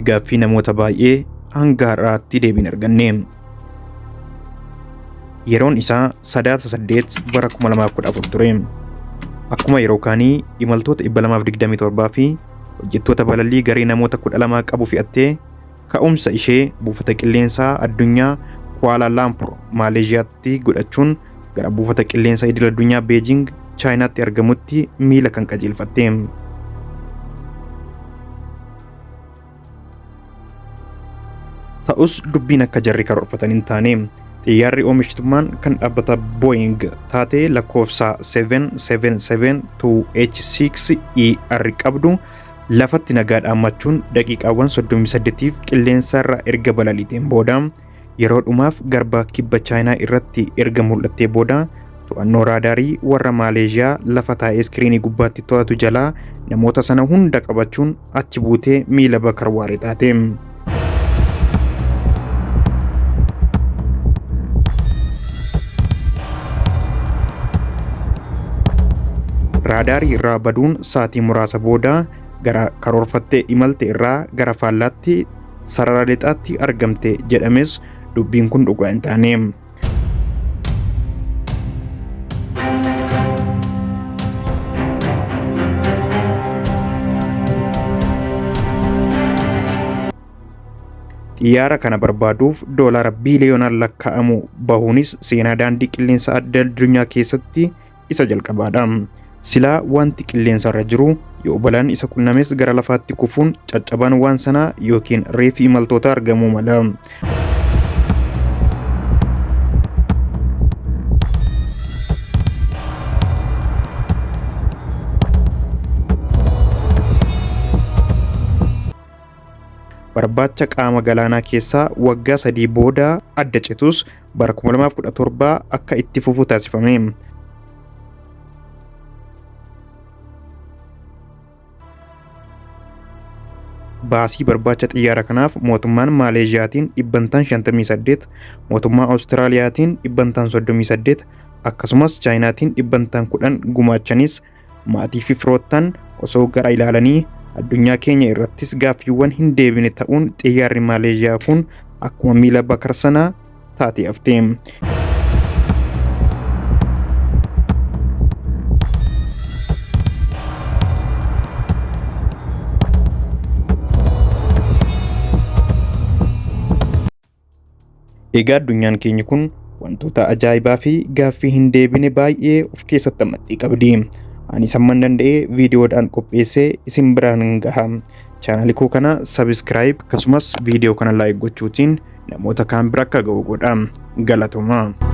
Gaaffii namoota baay'ee hanga har'aatti deebiin arganne. Yeroon isaa Sadaasa 8 bara 2014 ture. Akkuma yeroo kaanii imaltoota 227 fi hojjettoota balallii garee namoota 12 qabu fe'attee ka'umsa ishee buufata qilleensaa addunyaa Kuala Lumpur Maaleeshiyaatti godhachuun gara buufata qilleensaa idil addunyaa Beejing Chaayinaatti argamutti miila kan qajeelfatte. Ta'us dubbiin akka jarri karoorfatan hin taane. Xiyyaarri oomishtummaan kan dhaabbata Boeing taate lakkoofsa 777-2H6ER qabdu lafatti nagaa dhaammachuun daqiiqaawwan 38f qilleensarra erga balaliiteen booda yeroo dhumaaf garba kibba Chaayinaa irratti erga mul'attee booda to'annoo raadaarii warra Maaleeshiyaa lafa taa'ee iskiriinii gubbaatti to'atu jalaa namoota sana hunda qabachuun achi buutee miila Bakar Waaree taate. Raadaarii irraa baduun sa'aatii muraasa booda gara karoorfattee imalte irraa gara faallaatti sarara lixaatti argamte jedhames dubbiin kun dhugaa hin taane. Xiyyaara kana barbaaduuf doolaara biiliyoonaan lakkaa'amu bahuunis seenaa daandii qilleensa adda addunyaa keessatti isa jalqabaadha. Silaa wanti qilleensarra jiru yoo balaan isa qunnames gara lafaatti kufuun caccabaan waan sanaa yookiin reeffi imaltoota argamuu mala. Barbaacha qaama galaanaa keessaa waggaa 3 booda adda citus bara 2017 akka itti fufu taasifame. Baasii barbaacha xiyyaara kanaaf mootummaan Maaleezhiyaatiin dhibbantaan 58, mootummaa Awustiraaliyaatiin dhibbantaan 38 akkasumas Chaayinaatiin dhibbantaan 10 gumaachanis maatii fi firoottan osoo gara ilaalanii addunyaa keenya irrattis gaaffiiwwan hin deebine ta'uun xiyyaarri Maaleeshiyaa kun akkuma miila Bakar sanaa taatee hafte. Egaa addunyaan keenya kun wantoota ajaa'ibaa fi gaaffii hin deebine baay'ee of keessatti hammattee qabdi. Ani samman danda'ee viidiyoodhaan qopheessee isin biraan gaha. Chaanaalii koo kana sabiskiraayib akkasumas viidiyoo kana laayik gochuutiin namoota kaan bira akka ga'u godha. Galatoomaa.